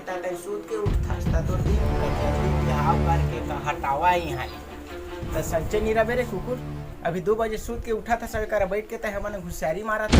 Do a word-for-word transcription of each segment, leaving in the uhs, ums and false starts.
त तैं सूत के उठथस, त तोर दिन पूरा चलही, बिहाव करके त हटावा इहाँ ले। त संचे नी रबे रे कुकुर, अभी दू बजे सूत के उठा था, सब करा बैठ के तैं हमन हुसियारी मारा था।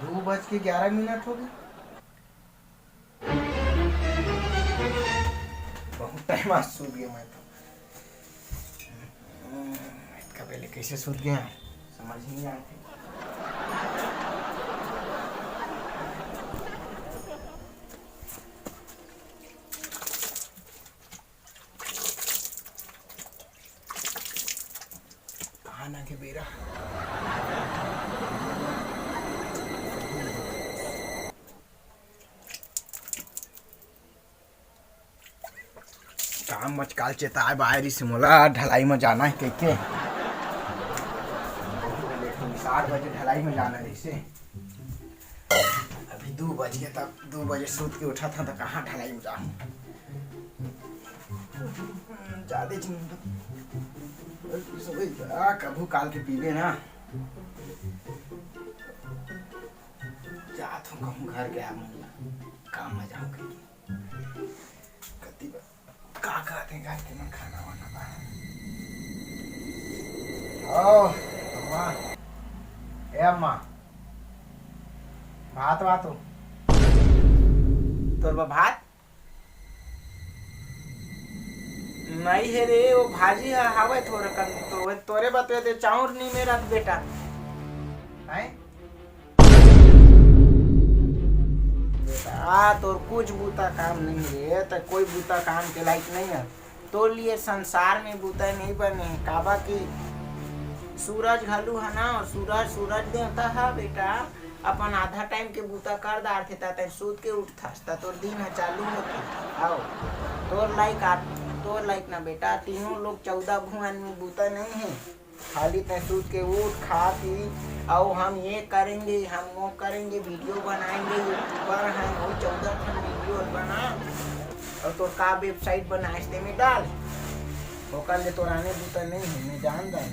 दू बज के ग्यारह मिनट हो गए। बहुत टाइम आज सूत गया मैं तो। इतका पहले कैसे सूत गया, समझ नहीं आते। कहाँ ना के बेरा। काम मचकाल चेताए बाय रिस मोला, ढलाई में जाना है कहिके। सात बजे ढलाई में जाना रहिसे। अभी दू बज गए, तब दू बजे सूत के उठा था, तो कहाँ ढलाई में जाऊँ? ज्यादा चिंता। आ, कभू काल के पीबे ना। जात हूँ कहूँ घर के आगू ला, काम में जाऊँ कहिके। कति बा-, का कहते घर के में खाना वाना बा? ओ, अम्मा, ए अम्मा, भात वात हो? तोर बा भात? नहीं हे रे, वो भाजी ह हावय थोड़ा कन, तो वो तोरे बतवे दे, चाउर नी मेरा बेटा। हैं? बेटा, तोर कुछ बूता काम नहीं रे, त कोई बूता काम के लायक नहीं है। तोर लिए संसार में बूता नहीं बने हे, काबर कि सूरज घलू है ना, और सूरज, सूरज देवता है बेटा, अपन आधा टाइम के बूता कर डारथे, त तैं सूत के उठथस, त तोर दिन ह चालू होथे। आओ, तोर लाइक आ, तोर लाइक ना बेटा, तीनों लोग चौदह भुवन में बूता नहीं है। खाली तैं सूत के उठ, खा पी, आओ हम ये करेंगे, हम वो करेंगे, वीडियो बनाएंगे, यूट्यूबर हैं, वो चौदह ठन वीडियो बना, और तोर का वेबसाइट बनाए ते में डाल, ओकर ले तोर आने बूता नहीं है, मैं जान जान।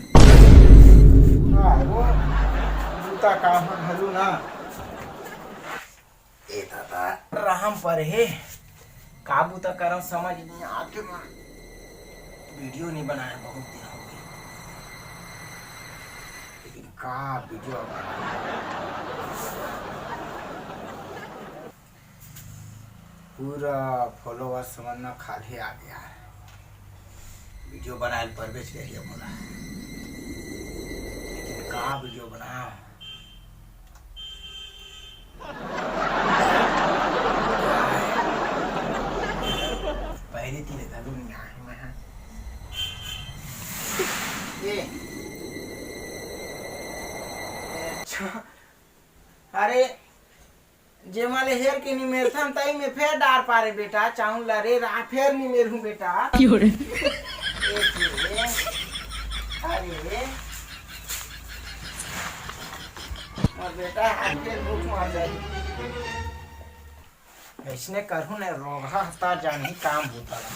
हाँ, वो बूता काम ह घलू ना। ए दादा, राम पर हे, का बूता करन समझ नहीं आते ना। वीडियो नहीं बनाए बहुत दिन हो गए, लेकिन का वीडियो बनाए? पूरा फॉलोअर्स मन ना खाल्हे आ गया है। वीडियो बनाए ल परबेच करिए मोला, लेकिन का वीडियो बनाओ? पहले तीन घलू नहीं आए मैं, हाँ। ये, अच्छा, अरे, जेमा ले हेर के निमेरथन, तई में फेर डार पारे बेटा, चाहूं ला रे रा, फेर निमेरहूं बेटा। क्यों रे? ए, ए, अरे, मोर बेटा, आज फेर भूख मर जाही। अइसने करहूं ने, रोगहा हता जानही काम बूता ला।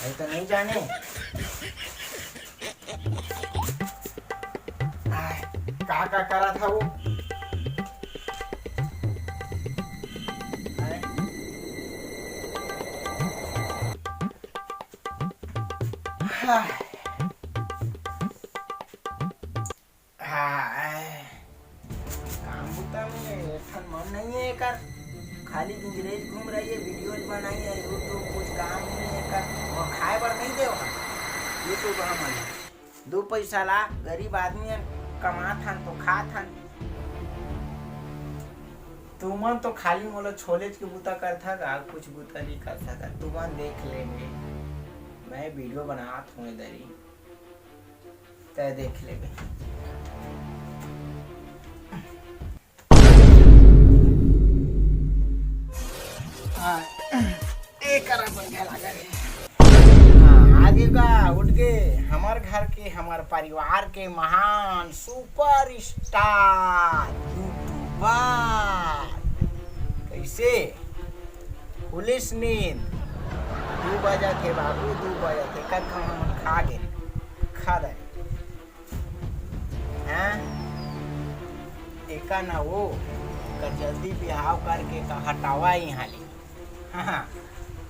अरे तो नहीं जाने। आय, का का करा था वो? आय। हाय। हाय। नहीं है एकर, खाली गिंजरेज घूम रही है, वीडियोज बनाई है, YouTube कुछ काम नहीं है एकर, और खाए बर नहीं दे ओकर। ये तो बड़ा मन है। दू पैसा ला, गरीब आदमी हन, कमात हन तो खात हन। तुमन तो खाली मोला छोलेच के बूता करथा गा, कुछ बूता नहीं कर सकत। तुमन देख लेबे, मैं वीडियो बनात हूँ दरी, तै देख लेबे। हाँ, ए करा बढ़िया लगा रे। हाँ, आगे का उठ के हमर घर के, हमर परिवार के महान सुपरस्टार यूट्यूबर। कैसे? पुलिस नींद। दू बजा थे बाबू, दू बजा थे। कब हम खा गए? खा दे। हैं? एका ना वो, एकर जल्दी बिहाव करके का हटावा यहाँ ले। हाँ,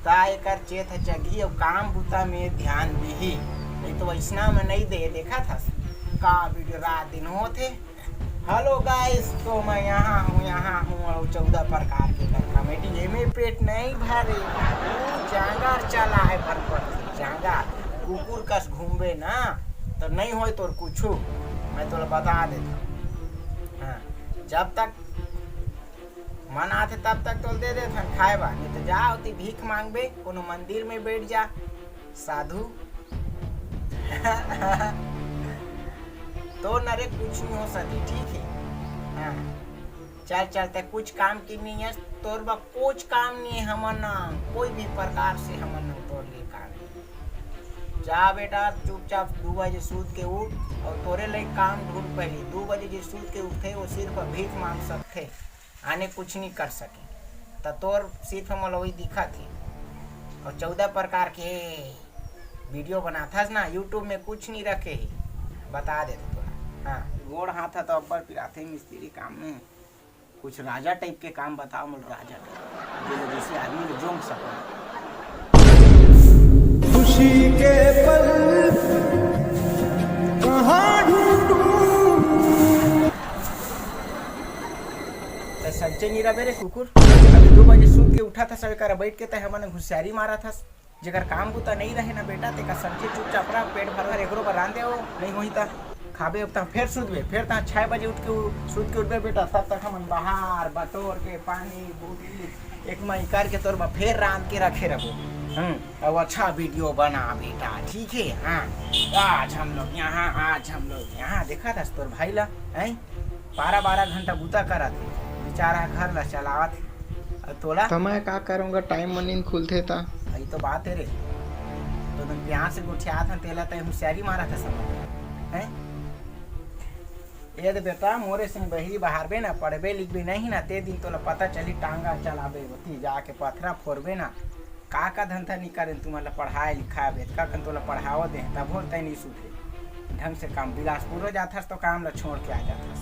ता एकर चेत ह जगही अउ काम बुता में ध्यान दीही। नहीं तो वैसना में नहीं दे, देखा था का वीडियो रात दिन होत हे। हेलो गाइस, तो मैं यहाँ हूँ, यहाँ हूँ और चौदह प्रकार के कॉमेडी। एमे पेट नहीं भरे बाबू, जांगर चला है भर पर से, जांगर। कुकुर कस घूमबे ना तो नहीं होय तोर कुछू, मैं तोला बता देता। हाँ, जब तक मन आथे तब तक तोल दे देथन खाए बर, नहीं तो जा ओती भीख मांगबे, कोनो मंदिर में बैठ जा साधु। तो नरे कुछ नहीं हो सके, ठीक है? हाँ, चल चलते कुछ काम की नहीं है, तोर बा कुछ काम नहीं है, हमन ना कोई भी प्रकार से हमन ना तोर लिए काम नहीं। जा बेटा, चुपचाप दू बजे सूत के उठ और तोरे लिए काम ढूंढ। पहले दू बजे जे सूत के उठे, वो सिर्फ भीख मांग सकते, आने कुछ नहीं कर सके। त तोर सिर्फ मोला वही दिखा थे। और चौदह प्रकार के वीडियो बनाथस ना, YouTube में कुछ नहीं रखे ही, बता देते तोला। हाँ, गोड़ हाथ ह तो अब्बड़ पिराथे मिस्त्री काम में। कुछ राजा टाइप के काम बताओ मोला, राजा टाइप, जेला जैसे आदमी के जोंक सको। खुशी के पल कहाँ ढूंढूं? त संचे नहीं रबे रे कुकुर, अभी दू बजे सूत के उठा था, सब करा बैठ के तय हमन घुसियारी मारा था। जेकर काम बुता नहीं रहे ना बेटा, तेकर संचे चुपचाप रह, पेट भर भर एकरो बर रांध दे, नहीं होही त खाबे। अब तहाँ फेर सुतबे, फेर तहाँ छह बजे उठ के उ-, सुत के उठबे बेटा, तब तक हमन बाहर बटोर के पानी बूटी एक मई करके तोर बा फेर रांध के रखे रहबो। हम्म, अब अच्छा वीडियो बना बेटा, ठीक है? हाँ, आज हम लोग यहाँ, आज हम लोग यहाँ। देखा था तोर भाई ला, हैं? बारह बारह घंटा बुता करत हे, बेचारा घर ला चलावत हे। अउ तोला? त मैं का करूँगा, टाइम म नींद खुलथे त। यही तो बात है रे, तो तुम प्यार से गोठियात हन, तेला तय होशियारी मारा था समझ, हैं? ये दे बेटा, मोरे संग बहिरी बहारबे ना, पढ़बे लिखबे नहीं ना, ते दिन तोला पता चली टांगा चलाबे, ओती जाके पथरा फोरबे ना। का का धंधा निकाले तुमन ला पढ़ाए लिखाए, बेतका कन तोला पढ़ाओ दे, तभो तै नहीं सुधरे। ढंग से काम, बिलासपुर हो जाथस तो काम ला छोड़ के आ जाथस।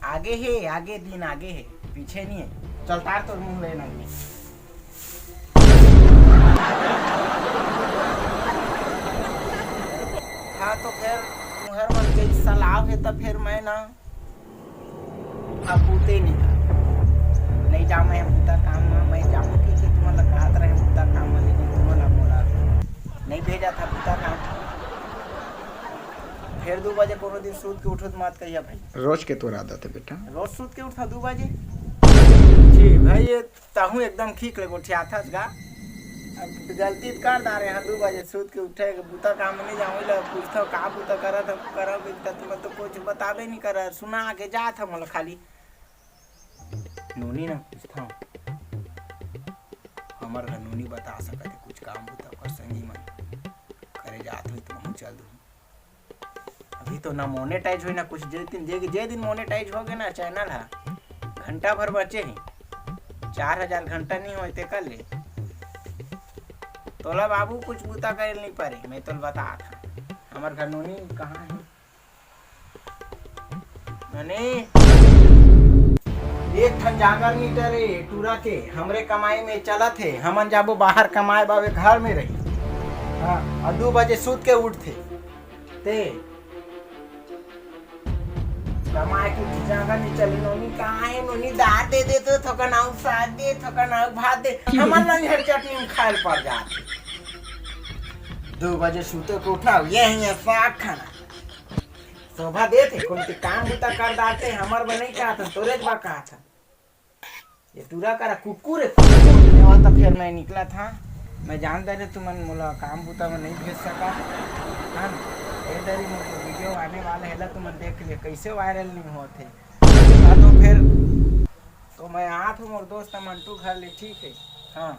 आगे हे, आगे दिन आगे हे, पीछे नहीं है। चल तार तोर मुंह ले नंगी। हाँ तो फिर तुम्हार मन के सलाह है तो फिर मैं ना अब पूते नहीं। नहीं जाऊँ मैं बुता काम में, मैं जाऊँ कि, कि तुमन ला कहत रहे बुता काम में, लेकिन तुमन ला बोला नहीं भेजा था बुता काम। फिर दू बजे कोनो दिन सूत के उठो तो मत कहिया भाई। रोज के तोर आदत है बेटा। रोज सूत के उठा दू बजे। जी भाई, ये ताहू एकदम ठीक ले गोठियाथस गा। अब गलती तो कर डारे हाँ, दू बजे सूत के उठे के बुता काम में नहीं जाऊँ, ले पूछता का बुता करा था, करा भी था, तुम तो कुछ बताबे नहीं करा, सुना के जा था मोला खाली। नोनी ना पूछता हूँ, हमर घर नोनी बता सकत है कुछ काम बुता कर संगी मन करे जात हुई तो हम चल दूँ। अभी तो ना मोनेटाइज होई ना कुछ, जे दिन, जे, जे दिन मोनेटाइज हो गए ना चैनल हा, घंटा भर बचे ही, चार हजार घंटा नहीं होए ते कर ले। तोला बाबू कुछ बुता करे नहीं परे, मैं तोला बता था। हमर घर नोनी कहाँ है? नोनी, एक ठन जांगर मीटर है टूरा के, हमरे कमाई में चलत है, हमन जाबो बाहर कमाए बाबे, घर में रही। हाँ, और दू बजे सूत के उठथे। ते कमाए के उठी जागा नहीं चले, नोनी कहाँ है? नोनी दार दे दे तो थोकन आऊ साग दे, थोकन आऊ भात दे, हमन लंग हर चटनी में खाए पड़ जात। दो बजे सुते को उठना, ये है ये साग खाना। शोभा दे थे, कौन के काम बुता कर डालते, हमर बा नहीं कहा था, तोरे बा कहा था। ये टूरा करा कुकुर है, कुकुर। मैं तो फिर मैं निकला था, मैं जान दे रहे तुमन मोला काम बुता में नहीं भेज सका। हाँ, ये दरी मोर वीडियो आने वाला है ला, तुमन देख लिए कैसे वायरल नहीं होते। हाँ, तो फिर तो मैं आत हूँ मोर दोस्त मंटू घर ले, ठीक है? हाँ।